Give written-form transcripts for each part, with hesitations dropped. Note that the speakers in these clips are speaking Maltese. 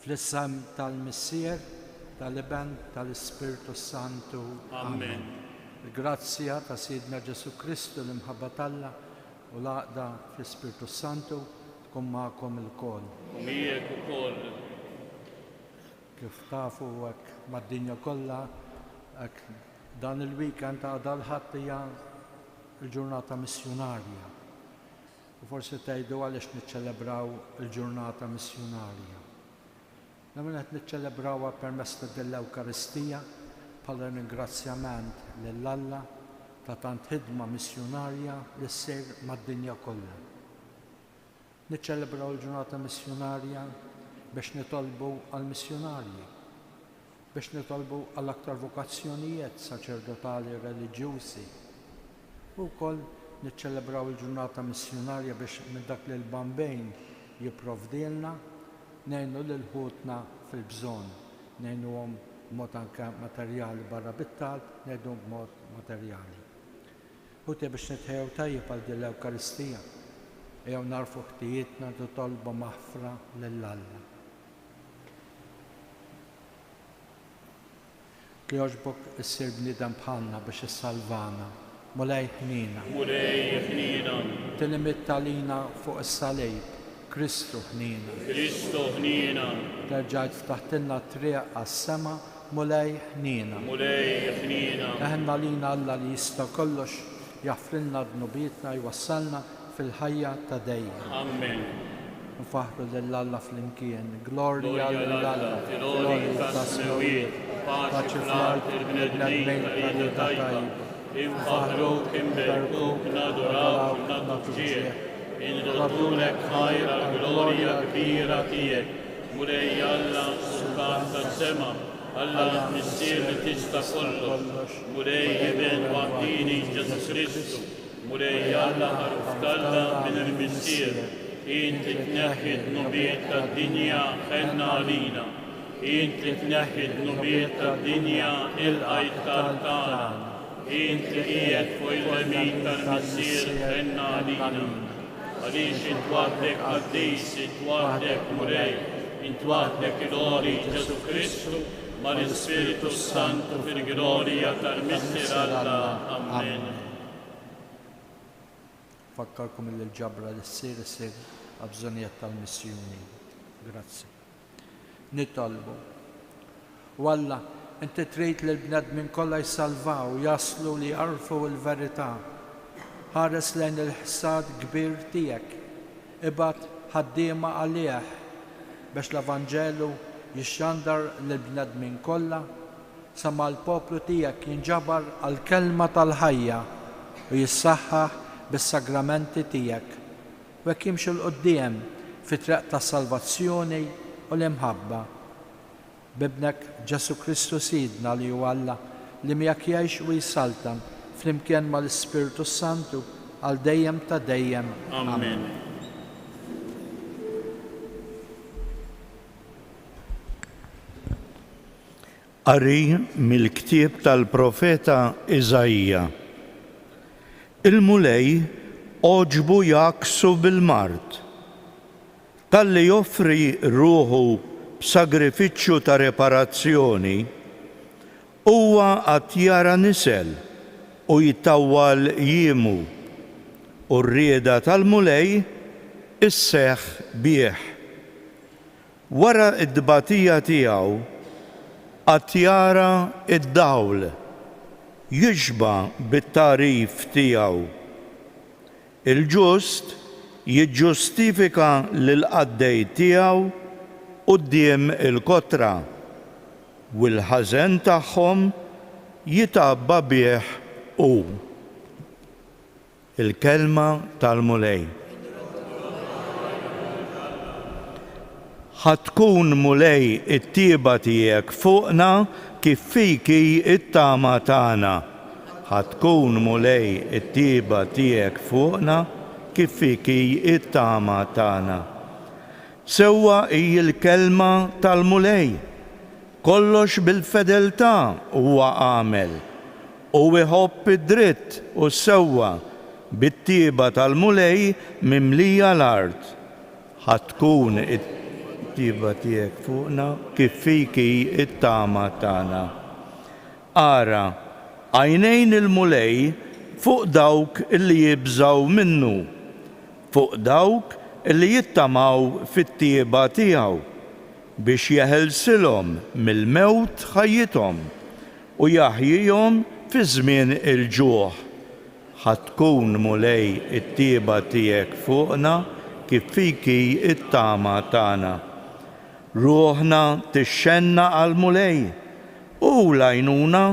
Fl-isem tal-Missier, tal-Iben, tal-Ispirtu s-Santu. Amen. Il-grazzja ta' Sidna Ġesù Kristu, l-imħabba t'Alla u l-għaqda fl-Ispirtu s-Santu tkun magħkom ilkoll. U miegħek ukoll. Kif tafu hekk mad-dinja kollha, hekk dan il-weekend għada l-Ħadd hija l-ġurnata missjunarja. U forsi tgħidu għaliex niċċelebraw il-ġurnata missjunarja. L-ewwel qed niċċelebrawha permezz ta' din l-Ewkaristija bħala ringrazzjament lil Alla ta' tant ħidma missjunarja li ssir mad-dinja kollha. Niċċelebraw il-ġurnata missjunarja biex nitolbu għall-missjunarji, biex nitolbu għal aktar vokazzjonijiet saċerdotali reliġjużi. U wkoll niċċelebraw il-ġurnata missjunarja biex minn dak li l-Bambin jipprovdielna, ngħinu lil ħutna fil-bżonn, ngħinuhom b'mod anke materjali barra bit-talb, ngħinuhom b'mod materjali. Ħuti biex nitħejjew tajjeb għal din l-Ewkaristija, ejjew nagħrfu ħtijietna nitolbu maħfra lil Alla. Kjogħġbok issir bniedem bħalna biex issalvana. Mulej ħniena. Mulej ħniena. Inti li mitt għalina fuq is-salib, Kristu ħniena. Kristu ħniena. Terġajt ftaħtilna t-triq għas-sema, Mulej ħniena. Mulej ħniena. Eħen għalina Alla li jista' kollox, jaħfrilna dnubietna jwassalna fil-ħajja ta' dejjem. Amen. Nfaħħru lil Alla flimkien. Glorja lil Alla fil-għoli tas-smewwiet, paċi fl-art lill-bnedmin ta' rieda tajba. Infaħħruk, inberkuk, nadurawk, nagħtuk ġieħ. Inroddulek ħajr għall-glorja kbira tiegħek, Mulej Alla, Sultan tas-sema, Alla Missier li tista' kollox, Mulej Iben waħdieni Ġesù Kristu, Mulej Alla Ħaruf t'Alla minn il-Missier, int li tneħħi d-dnubiet tad-dinja, ħenna għalina. Int li tneħħi d-dnubiet tad-dinja, ilqa' t-talb tagħna. Int li qiegħed fuq il-lemin tal-Missier, ħenna għalina. Għaliex int waħdek qaddis, int waħdek Mulej, int waħdek il-Għoli Ġesù Kristu, mal-Ispirtu s-Santu fil-glorja tal-Missier Alla. Ammen. Nfakkarkom illi l-ġabra li ssir issir għall-bżonnijiet tal-missjuni. Grazzi. Nitolbu. O Alla, inti trid li l-bnedmin kollha jsalvaw, jaslu li jagħrfu l-verità. Ħares lejn il-ħsad kbir tiegħek. Ibgħat ħaddiema għalih biex l-Evanġelu jixxandar lill-bnedmin kollha, sa ma l-poplu tiegħek jinġabar għall-kelma tal-ħajja u jissaħħaħ bis-sagramenti tiegħek, u hekk jimxi 'l quddiem fit-triq tas-salvazzjoni u l-imħabba. B'Ibnek Ġesù Kristu Sidna li hu Alla, li miegħek jgħix u jsaltan flimkien mal-Ispirtu s-Santu għal dejjem ta' dejjem. Amen. Qari mill-ktieb tal-profeta Iżaija. Il-Mulej għoġbu jgħakksu bil-mard. Talli joffri ruħu b'sagrifiċċju ta' reparazzjoni, huwa għad jara nisel u jtawwal jiemu, u r-rieda tal-Mulej isseħħ bih. Wara t-tbatija tiegħu għad jara d-dawl, jixba' bit-tagħrif tiegħu. Il-ġust jiġġustifika lill-qaddej tiegħu quddiem il-kotra, u l-ħażen tagħhom jitgħabba bih hu. Il-Kelma tal-Mulej. Ħa tkun, Mulej, it-tjieba tiegħek fuqna kif fik hi t-tama tagħna. Ħa tkun, Mulej, it-tjieba tiegħek fuqna kif fik hi t-tama tagħna. Sewwa hi l-kelma tal-Mulej, kollox bil-fedeltà huwa għamel. Hu iħobb id-dritt u s-sewwa, bit-tjieba tal-Mulej mimlija l-art. Ħa tkun. Tjieba tiegħek fuqna, kif fik hi t-tama tagħna. Ara, għajnejn il-Mulej fuq dawk li jibżgħu minnu, fuq dawk li jittamaw fit-tjieba tiegħu, biex jeħelsilhom mill-mewt ħajjithom u jaħjihom fi żmien il-ġuħ. Ħa tkun, Mulej, it-tjieba tiegħek fuqna kif fik hi t-tama tagħna. Ruħna tixxennaq għall-Mulej, hu l-għajnuna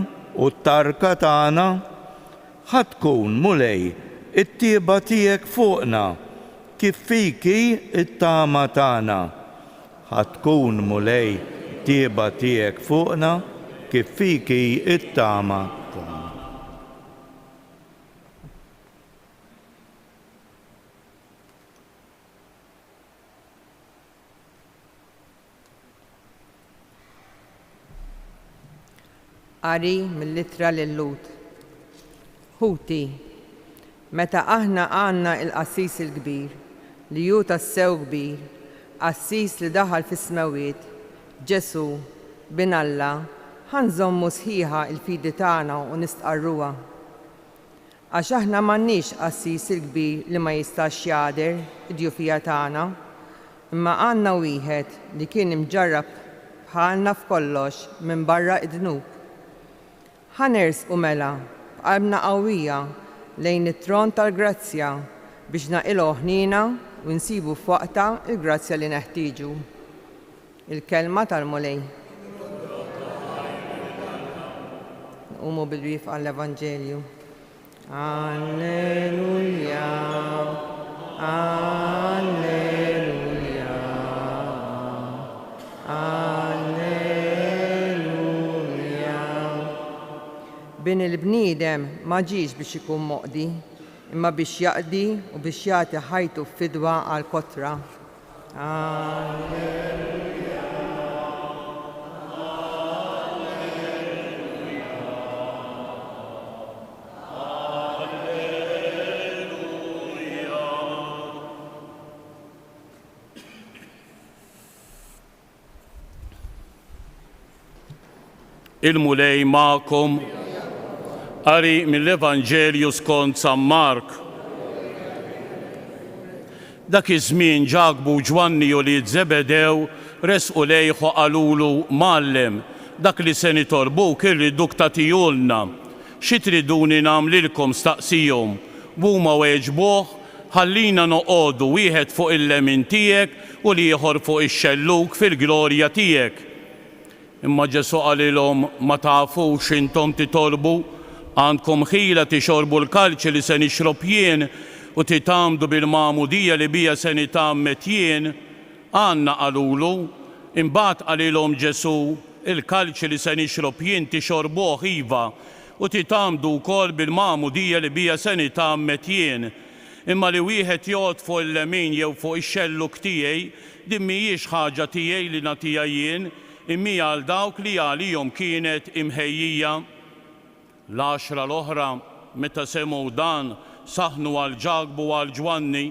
u t-tarka tagħna. Ħa tkun, Mulej, it-tjieba tiegħek fuqna kif fik hi t-tama tagħna. Ħa tkun, Mulej, t-tjieba tiegħek fuqna kif fik hi t-tama tagħna. Qari mill-Ittra lil-Lhud. Ħuti, meta aħna għandna l-Qassis il-Kbir, li hu tassew kbir, qassis li daħal fis-smewwiet, Ġesù, Bin Alla, ħa nżommu sħiħa l-fidi tagħna u nistqarruha. Għax aħna m'għandniex qassis il-kbir li ma jistax jagħder id-djufija tagħna, imma għandna wieħed li kien imġarrab bħalna f'kollox minbarra d-dnub. Ħa nersqu mela b'qalbna qawwija lejn it-tron tal-grazzja biex naqilgħu ħniena u nsibu f'waqtha l-grazzja li neħtieġu. Il-Kelma tal-Mulej. Nqumu bil-wieqfa għall-Evanġelju. Alleluja, Alleluja, Alleluja. Bin il-bniedem ma ġiex biex ikun moqdi, imma biex jaqdi u biex jagħti ħajtu f'fidwa għall-kotra. Il-Mulej magħkom. Qari mill-Evanġelju skont San Mark. Dak iż-żmien Ġakbu u Ġwanni ulied Żebedew resqu lejh u qalulu, Mgħallem, dak li se nitolbuk irriduk tagħtihulna. Xi triduni nagħmlilkom? staqsihom. Huma weġbuh, Ħallina noqogħdu wieħed fuq il-lemin tiegħek u l-ieħor fuq ix-xellug fil-glorja tiegħek. Imma Ġesù qalilhom, Ma tafux x'intom titolbu. Għandkom ħila tixorbu l-kalċi li se nixrob jien u titgħammdu bil-magħmudija li biha se nitgħammed jien? Għandna, qalulu. Imbagħad qalilhom Ġesù, Il-kalċi li se nixrob jien tixorbuh, iva, u titgħammdu wkoll bil-magħmudija li biha se nitgħammed jien. Imma li wieħed joqgħod fuq il-lemin jew fuq ix-xellug tiegħi, din mhijiex ħaġa tiegħi li nagħtiha jien, imma hi għal dawk li għalihom kienet imħejjija. L-għaxra l-oħra, meta semgħu dan, saħnu għal Ġakbu u għal Ġwanni.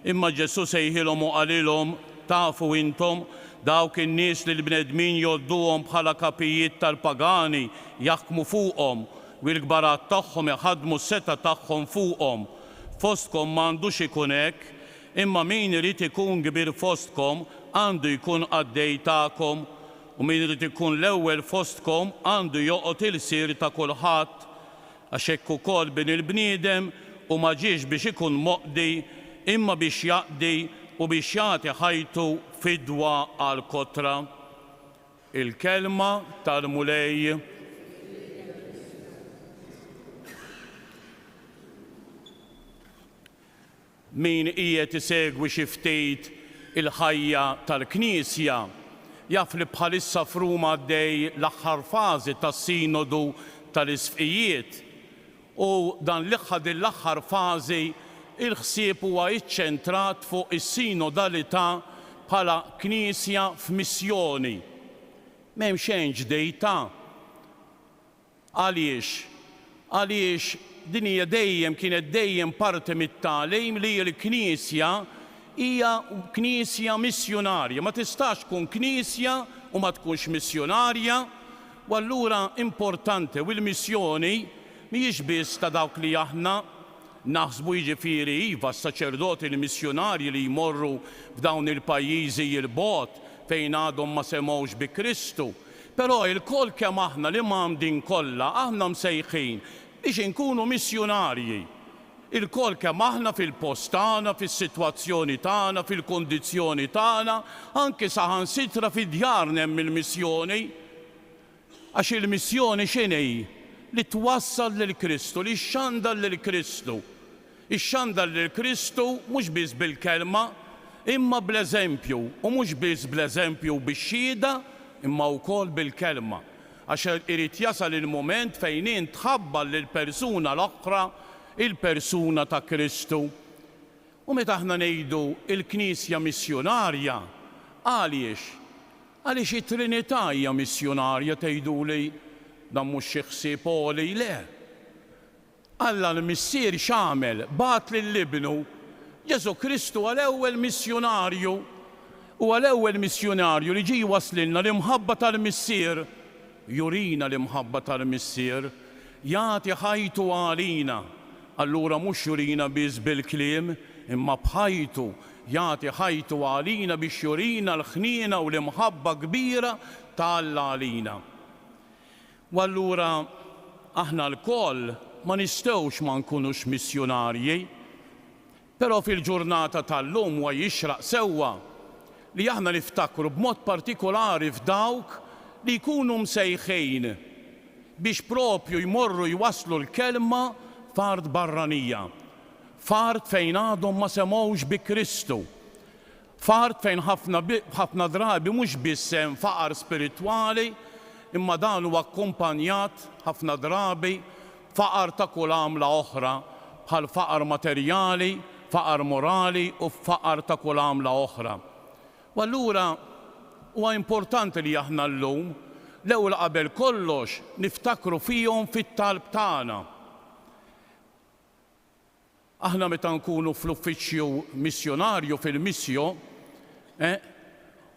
Imma Ġesù sejħilhom u qalilhom, Tafu intom, dawk in-nies li l-bnedmin jgħodduhom bħala kapijiet tal-pagani jaħkmu fuqhom, u l-kbarat tagħhom iħaddmu s-setgħa tagħhom fuqhom. Fostkom ma għandux ikun hekk, imma min irid ikun kbir fostkom għandu jkun qaddej tagħkom, u min irid ikun l-ewwel fostkom għandu joqgħod ilsir ta' kulħadd. Għax hekk ukoll Bin il-bniedem hu ma ġiex biex ikun moqdi, imma biex jaqdi u biex jagħti ħajtu fidwa għall-kotra. Il-Kelma tal-Mulej. Min qiegħed isegwi xi ftit il-ħajja tal-Knisja jaf li bħalissa f'Ruma għaddej l-aħħar fażi tas-Sinodu tal-Isfqijiet u dan l-aħħar din l-aħħar fażi il-ħsieb huwa iċċentrat fuq is-sinodalità bħala Knisja f'missjoni. M'hemm xejn ġdid ta'. Għaliex? Għaliex din hija dejjem kienet dejjem parti mit-tagħlim li l-Knisja hija Knisja missjunarja. Ma tistax tkun Knisja u ma tkunx missjunarja, u allura importanti u l-missjoni mhijiex biss ta' dawk li aħna naħsbu jiġifieri iva s-saċerdoti l-missjunarji li jmorru f'dawn il-pajjiżi 'l bogħod fejn għadhom ma semgħux bi Kristu. Però ilkoll kemm aħna l-imgħammdin kollha aħna msejħin biex inkunu missjunarji. Ilkoll kemm aħna fil-post tagħna, fis-sitwazzjoni tagħna, fil-kundizzjoni tagħna, anki saħansitra fi djarna hemm il-missjoni. Għax il-missjoni x'inhi? Li twassal lil Kristu, li xxandar lil Kristu. Ixxandar lil Kristu mhux biss bil-kelma, imma bl-eżempju, u mhux biss bl-eżempju u bix-xhieda, imma wkoll bil-kelma. Għax irid jasal il-mument fejn int tħabbar lill-persuna l-oħra il-persuna ta' Kristu. U meta aħna ngħidu l-Knisja missjunarja, għaliex? Għaliex it-Trinità hija missjunarja tgħiduli dan mhux xi ħsieb għoli, le. Alla l-Missier x'għamel? Bagħat lil Ibnu. Ġesù Kristu huwa l-ewwel missjunarju. Huwa l-ewwel missjunarju li ġie jwasslilna l-imħabba tal-Missier. Jurina l-imħabba tal-Missier. Jagħti ħajtu għalina. Allura mhux jurina biss bil-kliem, imma b'ħajtu. Jagħti ħajtu għalina biex jurina l-ħniena u l-imħabba kbira ta' Alla għalina. U allura aħna lkoll ma nistgħux ma nkunux missjunarji. Però fil-ġurnata tal-lum huwa jixraq sewwa li aħna niftakru b'mod partikolari f'dawk li jkunu msejħin biex propju jmorru jwasslu l-kelma f'art barranija, f'art fejn għadhom ma semgħux bi Kristu. F'art fejn ħafna ħafna drabi mhux biss hemm faqar spiritwali, imma dan huwa akkumpanjat ħafna drabi b'faqar ta' kull għamla oħra, bħal faqar materjali, faqar morali u faqar ta' kull għamla oħra. U allura huwa importanti li aħna llum, l-ewwel qabel kollox, niftakru fihom fit-talb tagħna. Aħna meta nkunu fl-uffiċċju missjunarju fil-missio, eh,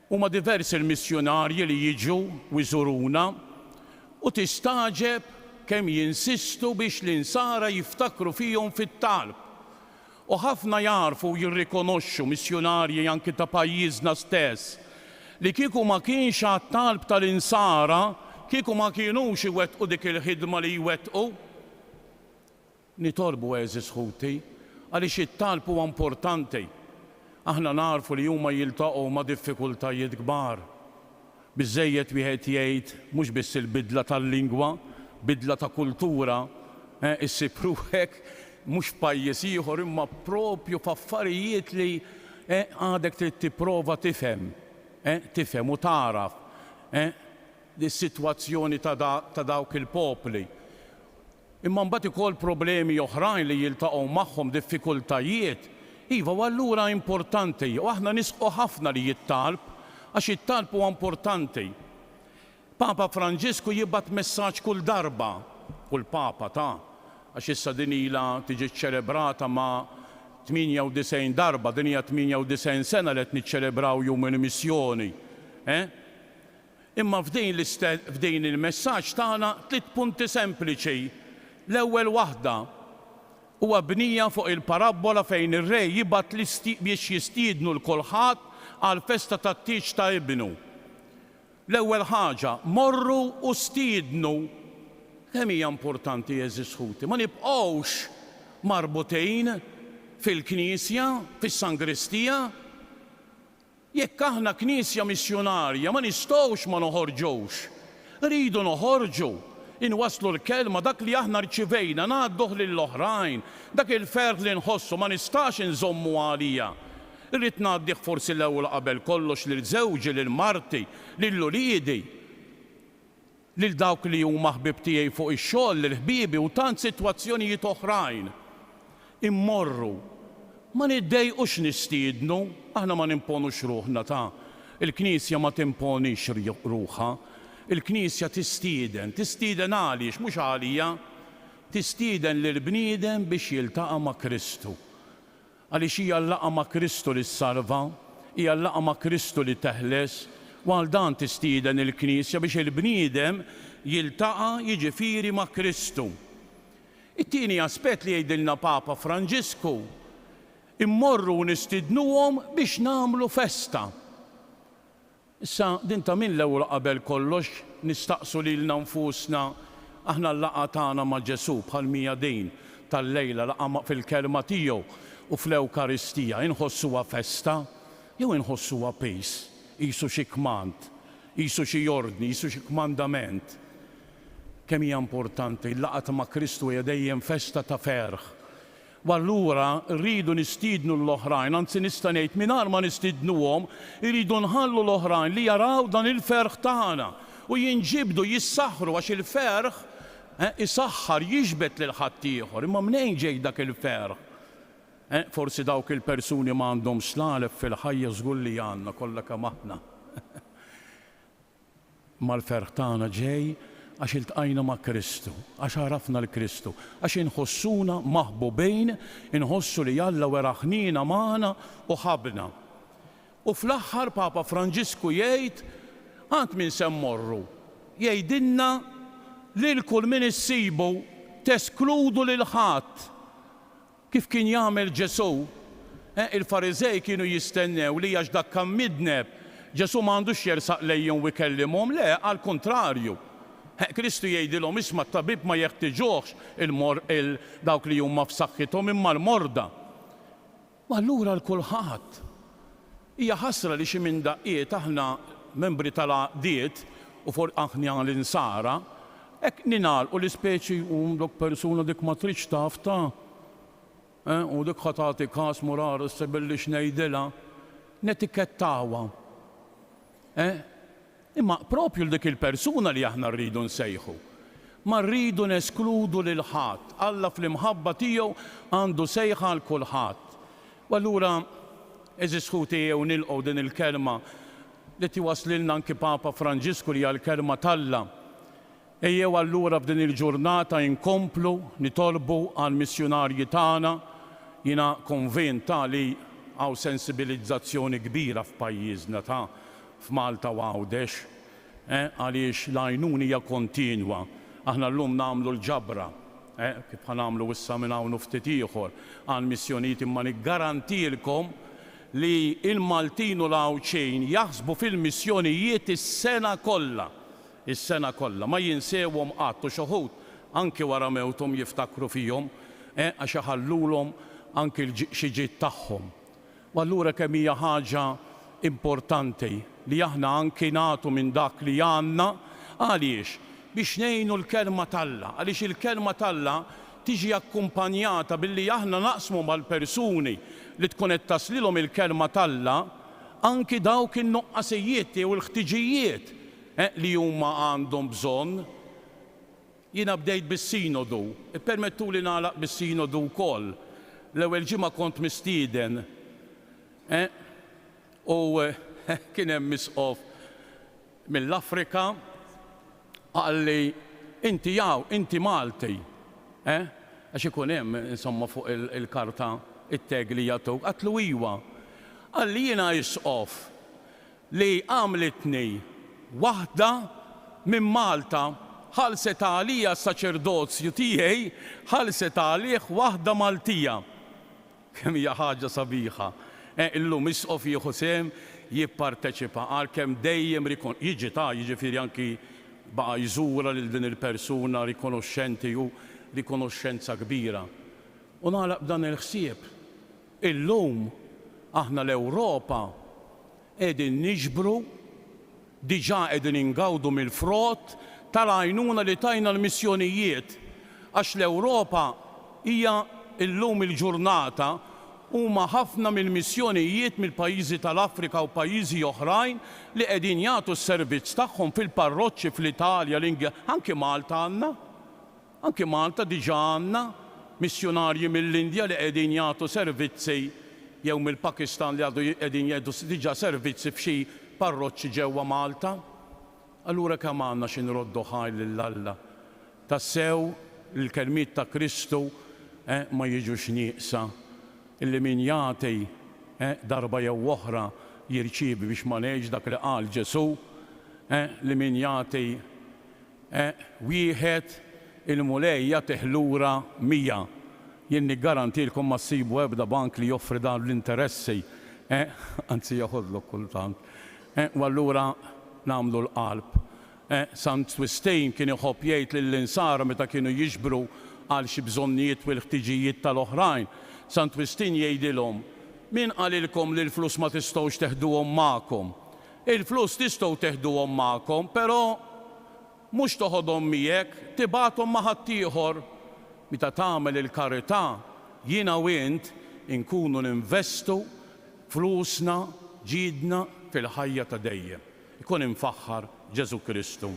huma diversi l-missjunarji li jiġu u jżuruna u tistagħġeb kemm jinsistu biex l-Insara jiftakru fihom fit-talb. U ħafna jagħrfu u jirrikonoxxu, missjunarji anki ta' pajjiżna stess, li kieku ma kienx għat-talb tal-Insara, kieku ma kinux iwettqu dik il-ħidma li jwettqu. Nitolbu għeżież ħuti, għaliex it-talb huwa importanti. Aħna nagħrfu li huma jiltaqgħu ma' diffikultajiet kbar. Biżżejjed wieħed jgħid mhux biss il-bidla tal-lingwa, bidla ta' kultura, eh, issib ruħek mhux f'pajjiż ieħor imma propju f'affarijiet li, eh, għadek trid tipprova tifhem, eh, tifhem u tagħraf, eh, is-sitwazzjoni ta' ta' dawk il-popli. Imma mbagħad ukoll problemi oħrajn li jiltaqgħu magħhom, diffikultajiet. Iva, u allura importanti, u aħna nisħqu ħafna li t-talb, għax it-talb huwa importanti. Papa Franġisku jibgħat messaġġ kull darba, kull Papa ta', għax issa din ilha tiġi ċċelebrata ma' 98 darba, din hija 98 sena li qed niċċelebraw Jum il-Missjoni. Eh? Imma f'din f'din il-messaġġ tana tliet punti sempliċi. L-ewwel waħda, huwa bnija fuq il-parabbola fejn ir-re jibgħat biex jistiednu 'l kulħadd għall-festa tat-tieġ ta' ibnu. L-ewwel ħaġa, morru u stiednu. Kemm hija importanti għeżież ħuti, ma nibqgħux marbutin fil-knisja, fis-sangristija. Jekk aħna Knisja missjunarja ma nistgħux ma noħorġux. Rridu noħorġu, inwasslu l-Kelma, dak li aħna rċivejna ngħadduh lill-oħrajn, dak il-ferħ li nħossu ma nistax inżommu għalija. Irrid ngħaddih forsi l-ewwel qabel kollox lil żewġi, lil marti, lil uliedi. Lil dawk li huma ħbieb tiegħi fuq ix-xogħol, lil ħbiebi u tant sitwazzjonijiet oħrajn. Immorru. Ma niddejqux nistiednu, aħna ma nimponux ruħna ta'. Il-Knisja ma timponix ruħha. Il-Knisja tistieden. Tistieden għaliex? Mhux għalija. Tistieden lill-bniedem biex jiltaqa' ma' Kristu. Għaliex hija l-laqgħa ma' Kristu li ssalva, hija l-laqgħa ma' Kristu li teħles, u għal dan tistieden il-Knisja biex il-bniedem jiltaqa' jiġifieri ma' Kristu. It-tieni aspett li jgħidilna Papa Franġisku, immorru u nistidnuhom biex nagħmlu festa. Issa, din ta' min l-ewwel u qabel kollox nistaqsu lilna nfusna, aħna l-laqgħa tagħna ma' Ġesù bħal m'hija din tal-lejla, laqgħa fil-Kelma tiegħu u fl-Ewkaristija, inħossuha festa jew inħossuha piż, qisu xi kmand, qisu xi ordni, qisu xi kmandament? Kemm hija importanti, l-laqgħa ta' ma' Kristu hija dejjem festa ta' ferħ. U allura rridu nistiednu l-oħrajn, anzi nista' ngħid mingħajr ma nistidnuhom, irridu nħallu l-oħrajn li jaraw dan il-ferħ tagħna u jinġibdu, jissaħħru għax il-ferħ isaħħar, jiġbed lil ħaddieħor. Imma mnejn ġej dak il-ferħ? Forsi dawk il-persuni ma għandhomx l-għalef fil-ħajja żgur li għandna kollha kemm aħna. Imma l-ferħ tagħna ġej għax iltqajna ma' Kristu, għax għarafna 'l Kristu, għax inħossuna maħbubin, inħossu li Alla wera ħniena magħna u ħabbna. U fl-aħħar Papa Franġisku jgħid, għand min se mmorru? Jgħidilna lil kull min issibu, teskludu lil ħadd. Kif kien jagħmel Ġesù? Il-Fariżej kienu jistennew li għax dak kan midneb, Ġesù ma għandux jersaq lejhom u jkellimhom. Le, għall-kuntrarju. Kristu jgħidilhom, Isma' t-tabib ma jeħtiġuhx il-mor il dawk li huma f'saħħithom imma l-morda. U allura għal kulħadd. Hija ħasra li xi minn daqqiet aħna membri tal-għaqdiet u for aħna l-insara, hekk ningħalqu l-ispeċi u dak persuna dik ma tridx taf ta'. Eh, u dik ħa tagħti każ mur ara issa billi x'ngħidilha. Netikettawha. Eh? Imma proprju 'l dik il-persuna li aħna rridu nsejħu. Ma rridu neskludu lil ħadd. Alla fl-imħabba tiegħu għandu sejħa għal kulħadd. U allura, għeżież ħuti ejjew nilqgħu din il-kelma li tiwaslilna anki Papa Franġisku li hija l-kelma t'Alla. Ejjew allura f'din il-ġurnata inkomplu nitolbu għall-missjunarji tagħna. Jiena konvint ta' li hawn sensibilizzazzjoni kbira f'pajjiżna ta' f'Malta u Għawdex, eh, għaliex l-għajnuna hija kontinwa. Aħna llum nagħmlu l-ġabra, eh, kif ħa nagħmlu issa minn hawn u ftit ieħor għall-missjonijiet imma niggarantilkom li l-Maltin u l-Għawdxin jaħsbu fil-missjonijiet is-sena kollha. Is-sena kollha. Ma jinsewhom qatt u x'uħud anki wara mewthom jiftakru fihom, eh, għax iħallulhom anki xi ġid tagħhom. U allura kemm hija ħaġa importanti li aħna anki nagħtu minn dak li għandna, għaliex? Biex ngħinu l-Kelma t'Alla, għaliex il-Kelma t'Alla tiġi akkumpanjata billi aħna naqsmu mal-persuni li tkun qed taslilhom il-Kelma t'Alla anki dawk in-nuqqasijiet jew il-ħtiġijiet li huma għandhom bżonn. Jiena bdejt bis-Sinodu. Ippermettuli nagħlaq bis-Sinodu wkoll. L-ewwel ġimgħa kont mistieden u kien hemm isqof mill-Afrika qalli inti hawn, inti Malti, għax ikun hemm insomma fuq il-karta it-tag li jagħtuk. Għedtlu iwa. Qalli jiena isqof li għamlitni waħda minn Malta, ħallset għalija s-saċerdozju tiegħi, ħallset għalih waħda Maltija. Kemm hija ħaġa sabiħa! Eh, illum isqof jieħu sehem, jipparteċipa, għalkemm dejjem rikon, jiġi ta' jiġifieri anki baqa' jżurha lil din il-persuna rikonoxxenti u rikonoxxenza kbira. U nagħlaq b'dan il-ħsieb, illum aħna l-Ewropa Qegħdin niġbru, diġà qegħdin ingawdu mill-frott tal-għajnuna li tajna l-missjonijiet, għax l-Ewropa hija llum il-ġurnata huma ħafna mill-missjonijiet mill-pajjiżi tal-Afrika u pajjiżi oħrajn li qegħdin jagħtu s-servizz tagħhom fil-parroċċi fl-Italja, l-Ingil, anki Malta għandna. Anki Malta diġà għandna missjunarji mill-Indja li qegħdin jagħtu servizzi jew mill-Pakistan li għadu qegħdin jagħtu diġà servizzi f'xi parroċċi ġewwa Malta. Allura kemm għandna xi nroddu ħajr lil Alla. Tassew li l-kelmiet ta' Kristu ma jiġux nieqsa. Illi min jagħti darba jew oħra jirċievi biex ma ngħidx dak li qal Ġesù, li min jagħti wieħed il-Mulej jagħtih lura 100. Jien niggarantilkom ma ssibu ebda bank li joffri dawn l-interessi, anzi jeħodlok kultant. U allura nagħmlu l-qalb. Sant Wistin kien iħobb jgħid lill-Insara meta kienu jiġbru għal xi bżonnijiet u l-ħtiġijiet tal-oħrajn, Sant Wistin jgħidilhom, Min qalilkom li l-flus ma tistgħux teħduhom magħkom? Il-flus tistgħu teħduhom magħkom, però mhux toħodhom miegħek, tibgħathom ma' ħaddieħor. Meta tagħmel il-karità, jiena u int inkunu ninvestu flusna, ġidna fil-ħajja ta' dejjem. Ikun imfaħħar Ġesù Kristu.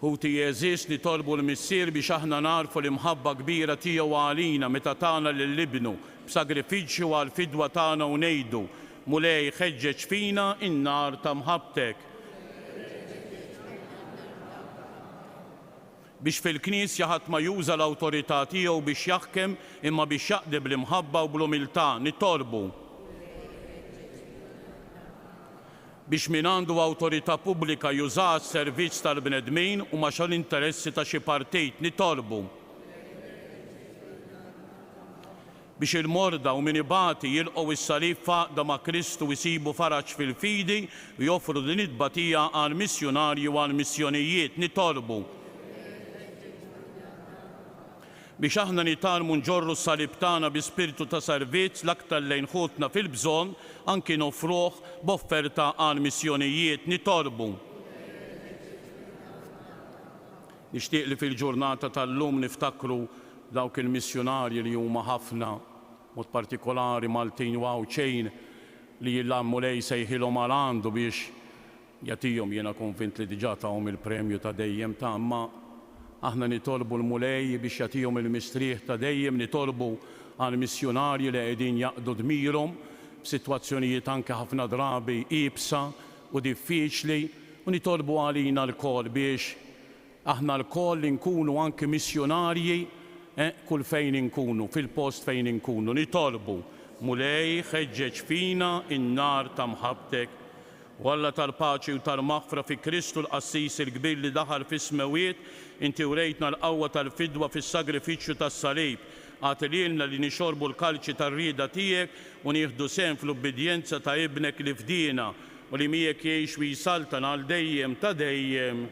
Ħuti għeżież, nitolbu l-Missier biex aħna nagħrfu l-imħabba kbira tiegħu għalina meta tana lil Ibnu b'sagrifiċċju għall-fidwa tagħna u ngħidu, Mulej, ħeġġeġ fina n-nar ta' mħabbtek. Biex fil-Knisja ħadd ma juża l-awtorità tiegħu biex jaħkem imma biex jaqdi bl-imħabba u bl-umiltà, nitolbu. Biex min għandu awtorità pubblika jużaha għas-servizz tal-bnedmin u mhux għall-interessi ta' xi partit, nitolbu. Biex il-morda u min ibati jilqgħu s-salib f'għaqda ma' Kristu u jsibu faraġ fil-fidi u joffru din it-tbatija għall-missjunarji u għall-missjonijiet, nitolbu. Biex aħna nitgħallmu nġorru s-salib tagħna bi spirtu ta' servizz l-aktar lejn ħutna fil-bżonn, anki noffruh b'offerta għall-missjonijiet, nitolbu. Nixtieq li fil-ġurnata tal-lum niftakru dawk il-missjunarji li huma ħafna, b'mod partikolari Maltin u Għawdxin li l-Mulej sejħilhom għal għandu biex jagħtihom, jiena konvint li diġà tahom il-premju ta' dejjem ta' imma aħna nitolbu l-Mulej biex jagħtihom il-mistrieħ ta' dejjem, nitolbu għall-missjunarji li qegħdin jaqdu dmirhom f'sitwazzjonijiet anke ħafna drabi iebsa u diffiċli u nitolbu għalina lkoll biex aħna lkoll inkunu anki missjunarji kull fejn inkunu, fil-post fejn inkunu. Nitolbu, Mulej ħeġġeġ fina n-nar ta' mħabbtek. O Alla tal-paċi u tal-maħfra fi Kristu l-Qassis il-Kbir li daħal fis-smewwiet, inti wrejtna l-qawwa tal-fidwa fis-sagrifiċċju tas-salib. Agħti lilna li nixorbu l-kalċi tar-rieda tiegħek u nieħdu sehem fl-ubbidjenza ta' Ibnek li fdiena U li miegħek jgħix u jsaltan għal dejjem ta' dejjem.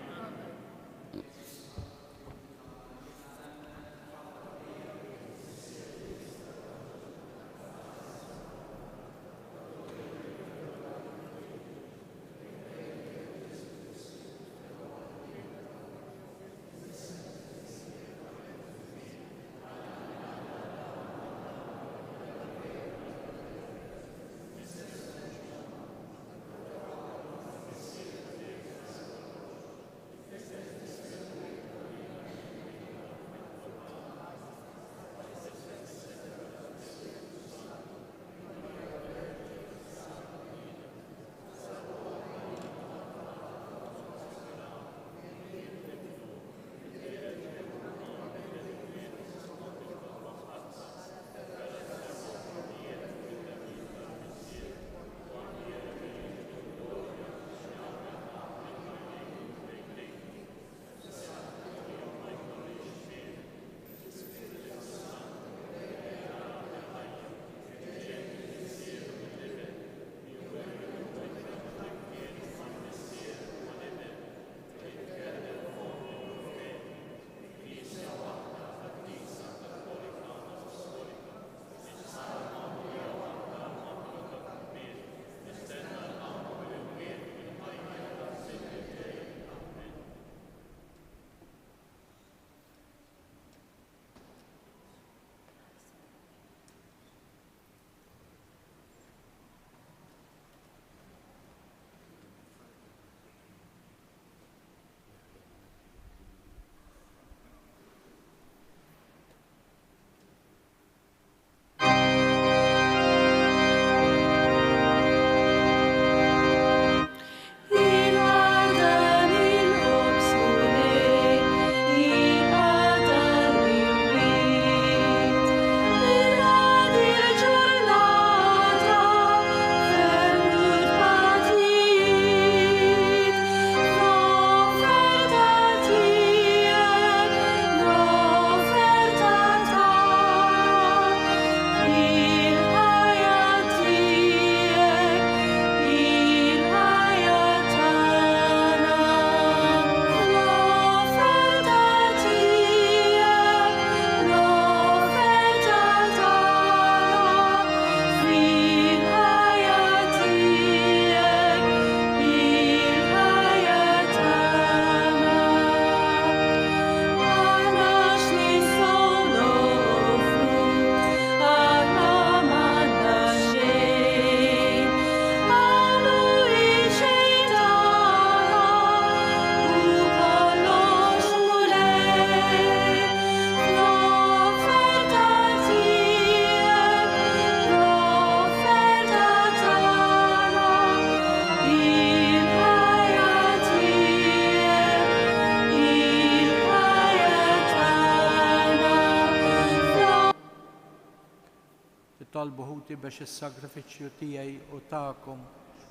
Itolbu ħuti biex is-sagrifiċċju tiegħi u tagħkom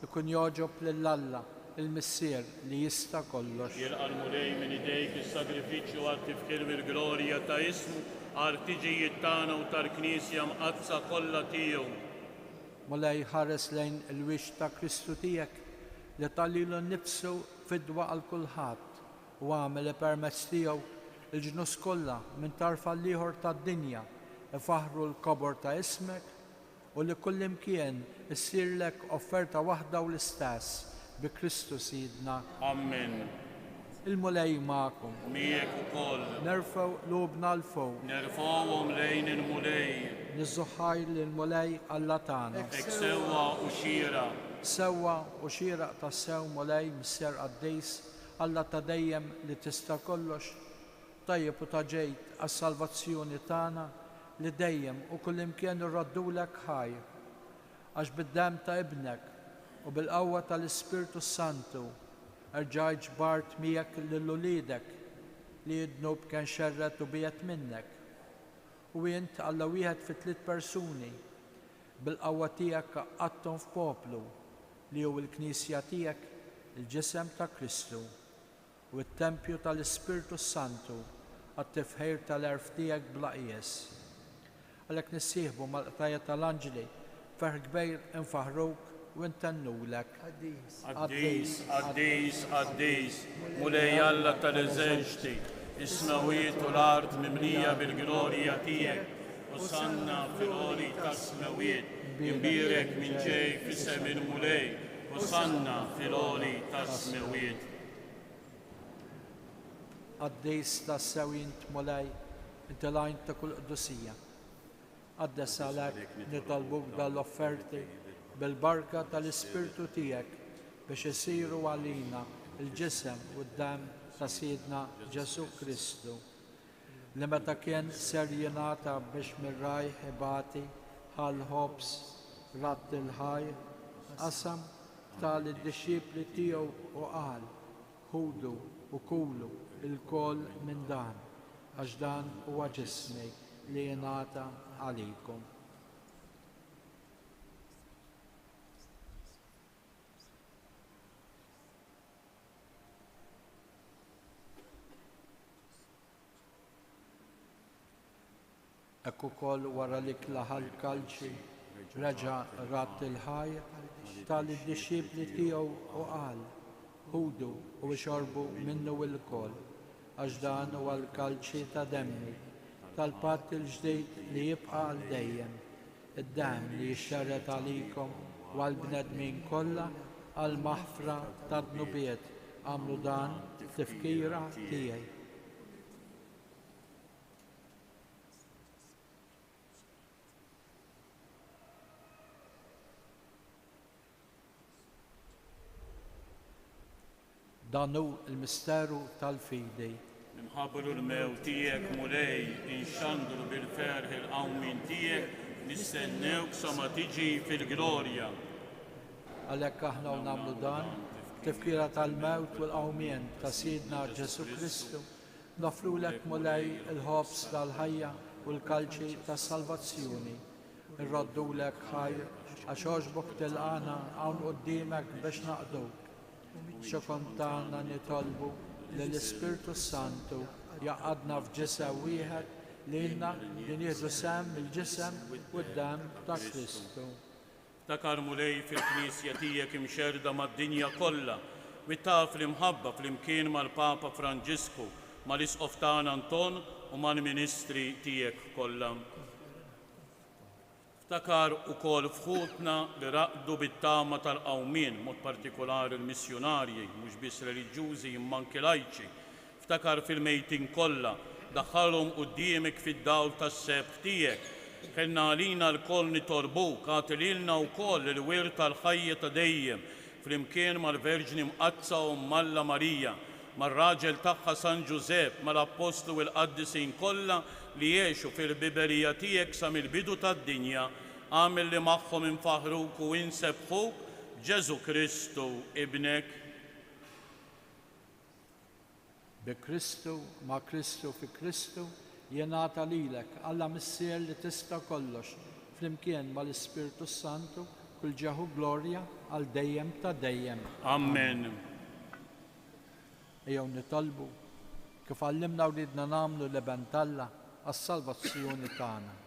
ikun jogħġob lil Alla, il-Missier li jista' kollox. Jilqa' l-Mulej minn idejk is-sagrifiċċju għat-tifħir mill-glorja ta' ismu, għall-ħtiġijiet tagħna u tal-Knisja mqaddsa kollha tiegħu. Mulej, ħares lejn il-wiċċ ta' Kristu tiegħek li ta lilu nnifsu fidwa għal kulħadd u agħmel li permezz tiegħu l-ġnus kollha minn tarf għall-ieħor tad-dinja ifaħħru l-kobor ta' ismek u li kullimkien issirlek offerta waħda u l-istess, bi Kristu Sidna. Ammen. Il-Mulej magħkom. U miegħek ukoll. Nerfgħu qlubna 'l fuq. Nerfgħuhom lejn il-Mulej. Niżżu ħajr lill-Mulej Alla tagħna. Hekk sewwa u xieraq. Sewwa u xieraq tassew, Mulej, Missier qaddis, Alla ta' dejjem li tista' kollox, tajjeb u ta' ġid għas-salvazzjoni tagħna li dejjem u kullimkien irroddulek ħajr. Għax bid-demm ta' Ibnek u bil-qawwa tal-Ispirtu s-Santu erġajt ġbart miegħek lil uliedek li d-dnub kien xerred u biegħed minnek. U int, Alla wieħed fi tliet persuni, bil-qawwa tiegħek għaqqadthom f'poplu li hu l-Knisja tiegħek, il-ġisem ta' Kristu. U t-tempju tal-Ispirtu s-Santu għat-tifħir tal-għerf tiegħek bla qies. Għalhekk nissieħbu mal-qtajja' tal-anġli b'ferħ kbir infaħħruk u ntennulek. Qaddis, qaddis, qaddis, Mulej Alla tal-eżerċti, is-smewwiet u l-art mimlija bil-glorja tiegħek. Osanna fil-għoli tas-smewwiet. Imbierek min ġej f'isem il-Mulej. Osanna fil-għoli tas-smewwiet. Qaddis tassew int, Mulej, inti l-għajn ta' kull qdusija. Qaddes għalhekk, nitolbuk dawn l-offerti bil-barka tal-Ispirtu tiegħek biex isiru għalina l-ġisem u d-demm ta' Sidna Ġesù Kristu, li meta kien ser jingħata biex mir-rajh ibati, ħa l-ħobż, radd il-ħajr, qasam, ta lid-dixxipli tiegħu u qal, Ħudu u kulu lkoll minn dan, għax dan huwa ġismi li jingħata għalikom. Hekk ukoll wara l-ikla ħa l-kalċi, reġa' radd il-ħajr, ta lid-dixxipli tiegħu u qal, Ħudu u ixorbu minnu ilkoll, għax dan huwa l-kalċi ta' demmi, tal-patt il-ġdid li jibqa' għal dejjem, id-demm li jixxerred għalikom u għall-bnedmin kollha għall-maħfra tad-dnubiet, agħmlu dan b'tifkira tiegħi. Dan hu l-misteru tal-fidi. Inħabbru l-mewt tiegħek, Mulej, inxandru bil-ferħ il-qawmien tiegħek, nistennewk sa ma tiġi fil-glorja. Għalhekk aħna u nagħmlu dan, b'tifkira tal-mewt u l-qawmien ta' Sidna Ġesù Kristu, Noffrulek, Mulej, il-ħobż tal-ħajja u l-kalċi tas-salvazzjoni. Irroddulek ħajr għax għoġbok tilqagħna hawn quddiemek biex naqduk. B'xokon tagħna nitolbu li l-Ispirtu s-Santu jgħaqqadna f'ġisem wieħed lilna li nieħdu sehem mill-ġisem u d-demm ta' Kristu. Ftakar, Mulej, fil-Knisja tiegħek imxerrda mad-dinja kollha, u taf l-imħabba flimkien mal-Papa Franġisku, mal-Isqof tagħna Anton u mal-ministri tiegħek kollha. Ftakar ukoll f'ħutna li raqdu bit-tama tal-qawmien, b'mod partikulari l-missjunarji, mhux biss reliġjużi imma anki lajċi, Ftakar fil-mejtin kollha, daħħalhom quddiemek fid-dawl tas-sebħ tiegħek. Ħenna għalina lkoll nitolbuk, agħti lilna wkoll il-wirt tal-ħajja ta' dejjem, flimkien mal-Verġni Mqaddsa Omm Alla Marija, mar-raġel tagħha San Ġużepp, mal-Appostli u l-qaddisin kollha li għexu fil-ħbiberija tiegħek sa mill-bidu tad-dinja. Agħmel li magħhom infaħħruk u insebbħuk b'Ġesù Kristu, Ibnek. Bi Kristu, ma' Kristu, fi Kristu, jingħata lilek, Alla Missier li tista' kollox, flimkien mal-Ispirtu Santu, kull ġieħ u glorja għal dejjem ta' dejjem. Amen. Ejjew nitolbu, kif għallimna wliedna nagħmlu l-Iben t'Alla għas-salvazzjoni tagħna.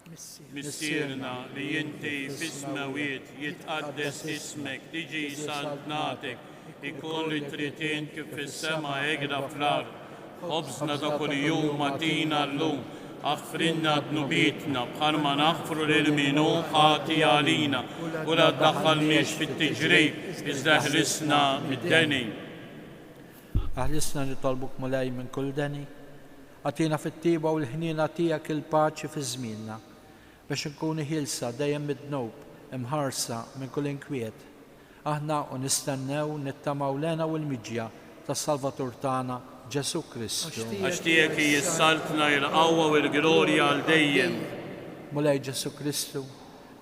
Missierna li inti fis-smewwiet, jitqaddes ismek, tiġi saltnatek, ikun li trid int kif fis-sema hekk fl-art. Ħobżna ta' kuljum agħtina llum, aħfrilna dnubietna bħalma naħfru lil min hu ħati għalina, u la ddaħħalniex fit-tiġrib, iżda eħlisna mid-deni. Aħlisna nitolbuk Mulej minn kull deni. Agħtina fit-tjieba u l-ħniena tiegħek il-paċi fi żmienna, biex inkunu ħielsa dejjem mid-dnub, imħarsa minn kull inkwiet. Aħna u nistennew, nittamaw l-hena u l-miġja tas-Salvatur tagħna, Ġesù Kristu. Għax tiegħek hi s-saltna, il-qawwa u l-glorja għal dejjem. Mulej Ġesù Kristu,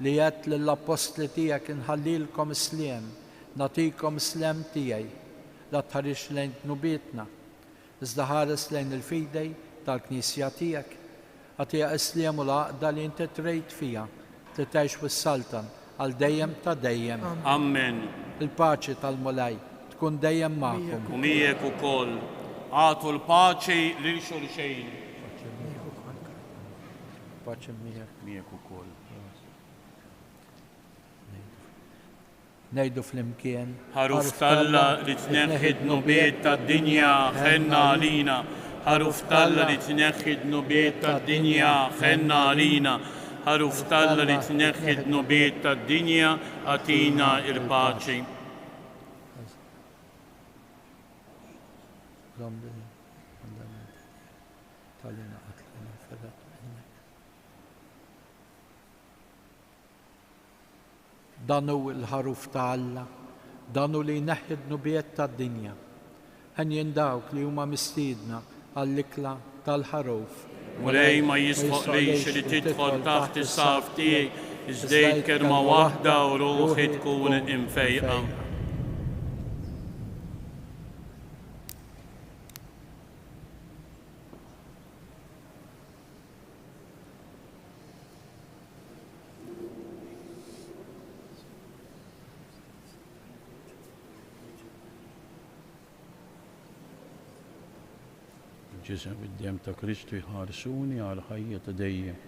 li għedt lill-appostli tiegħek inħallilkom is-sliem, nagħtikom is-slem tiegħi, la tħarisx lejn dnubietna, iżda ħares lejn il-fidej tal-Knisja tiegħek. Agħtiha s-sliem u l-għaqda li inti trid fiha, li tgħix u ssaltan għal dejjem ta' dejjem. Amen. Il-paċi tal-Mulej tkun dejjem magħkom. U miegħek ukoll. Agħtu l-paċi lil xulxin. Paċi miegħek. Miegħek ukoll. Ngħidu flimkien. Ħaruf t'Alla li tneħħi d-dnubiet tad-dinja, ħenna għalina. Ħaruf t'Alla li tneħħi d-dnubiet tad-dinja, ħenna għalina. Ħaruf t'Alla li tneħħi d-dnubiet tad-dinja, agħtina l-paċi. Dan hu l-Ħaruf ta' Alla, dan hu li jneħħi d-dnubiet tad-dinja. Henjin dawk li huma mistiedna għall-ikla tal-Ħaruf. Mulej, ma jistħoqqlix li tidħol taħt is-saqaf tiegħi, iżda għid kelma waħda u ruħi tkun imfejqa. Il-Ġisem u d-Demm ta' Kristu jħarsuni għall-ħajja ta' dejjem.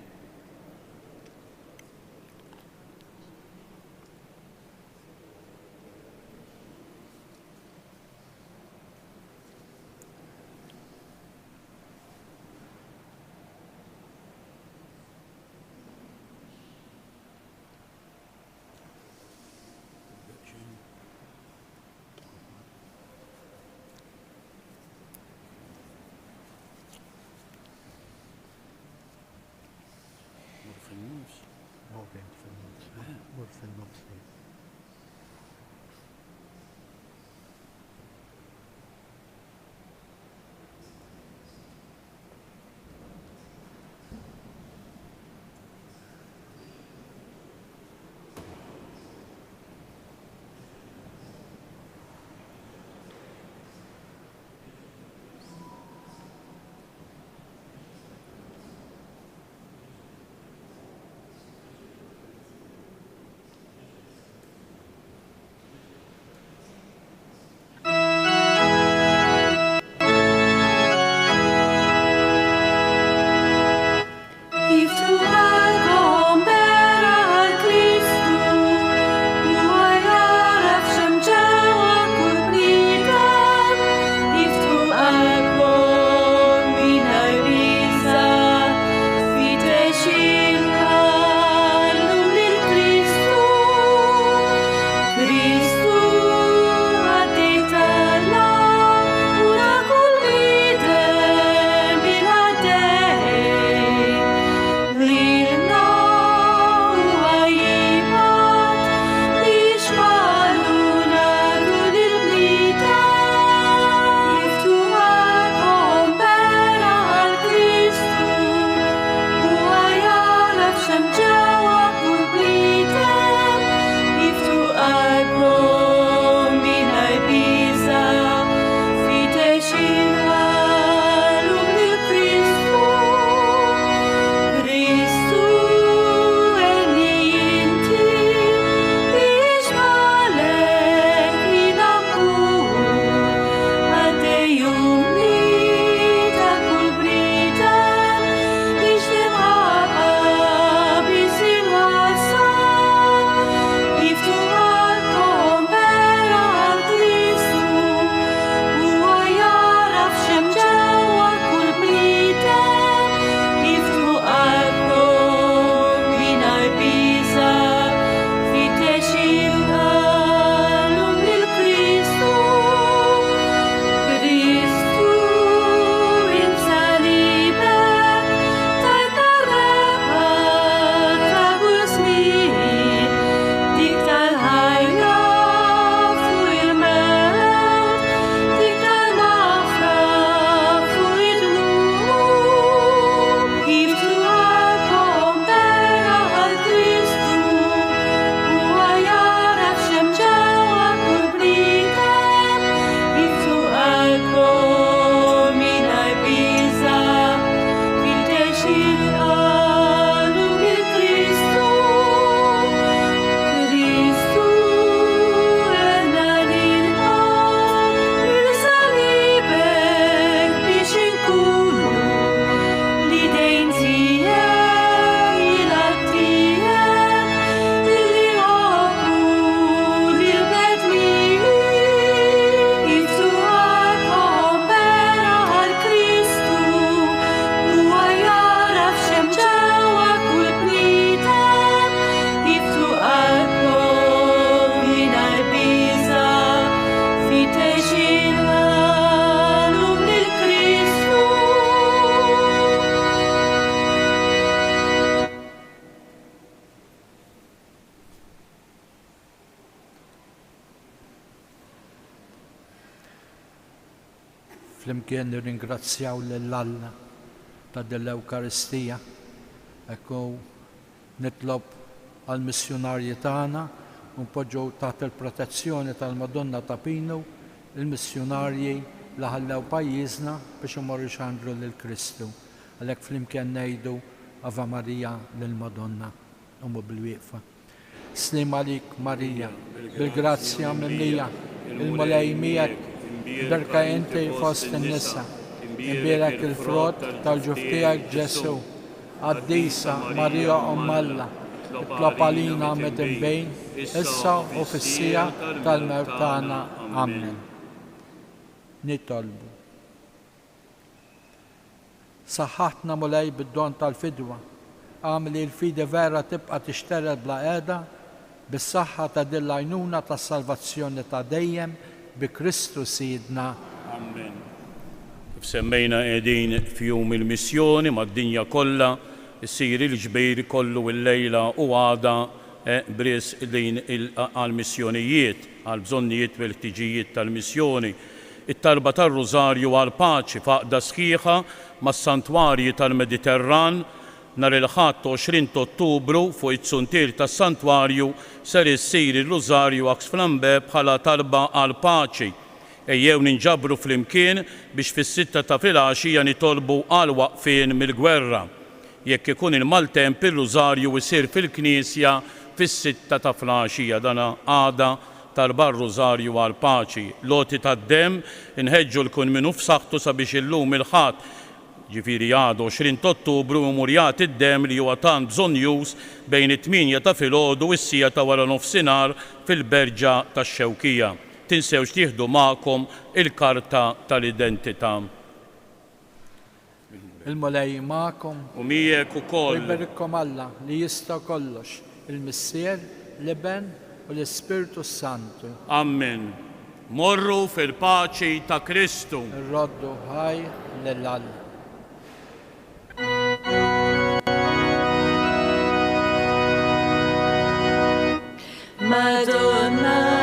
Flimkien nirringrazzjaw lil Alla ta' din l-Ewkaristija. Hekk hu nitlob għall-missjunarji tagħna u npoġġu taħt il-protezzjoni tal-Madonna ta' Pinu l-missjunarji li ħallew pajjiżna biex imorru jxandru lil Kristu. Għalhekk flimkien ngħidu Ave Maria lill-Madonna. Qumu bil-wieqfa. Sliem għalik Marija, bil-grazzja mimlija, il-Mulej miegħek, imberka inti fost in-nisa, imbierek il-frott tal-ġuf tiegħek Ġesù. Qaddisa Marija Omm Alla, itlob għalina midinbin, issa u fis-siegħa tal-mewt tagħna. Amen. Nitolbu. Saħħaħtna, Mulej, bid-don tal-fidwa. Agħmel li l-fidi vera tibqa' tixtered bla qiegħda, bis-saħħa ta' din l-għajnuna tas-salvazzjoni ta' dejjem, bi Kristu Sidna. Amen. Kif semmejna qegħdin f'Jum il-Missjoni mad-dinja kollha, issir il-ġbir kollu illejla u għada b'risq din għall-missjonijiet, għall-bżonnijiet u l-ħtiġijiet tal-missjoni. It-talba tar-Rużarju għall-paċi f'għaqda sħiħa mas-Santwarji tal-Mediterran, nhar il-Ħadd 20 t'Ottubru fuq iz-zuntier tas-Santwarju ser issir ir-Rużarju Ax Flambé bħala talba għall-paċi. Ejjew ninġabru flimkien biex fis-sitta ta' filgħaxija nitolbu għall-waqfien mill-gwerra. Jekk ikun il-maltemp ir-Rużarju isir fil-knisja fis-sitta ta' flgħaxija. Dan għada talba r-Rużarju għall-paċi. L-għoti tad-demm, inħeġġu 'l kull min hu f'saħħtu sabiex illum il-Ħadd, ġifieri għada 20 t'Ottubru, imur jagħti d-demm li huwa tant bżonnjuż bejn it-tmienja ta' filgħodu u s-siegħa ta' waranofsinhar fil-Berġa tax-Xewkija. Tinsewx tieħdu magħkom il-karta tal-identità. Il-Mulej magħkom. U miegħek ukoll. U jberikkom Alla li jista' kollox, il-Missier, l-Iben, u l-Ispirtu s-Santu. Ammen. Morru fil-paċi ta' Kristu. Irroddu ħajr lil Alla. Madonna.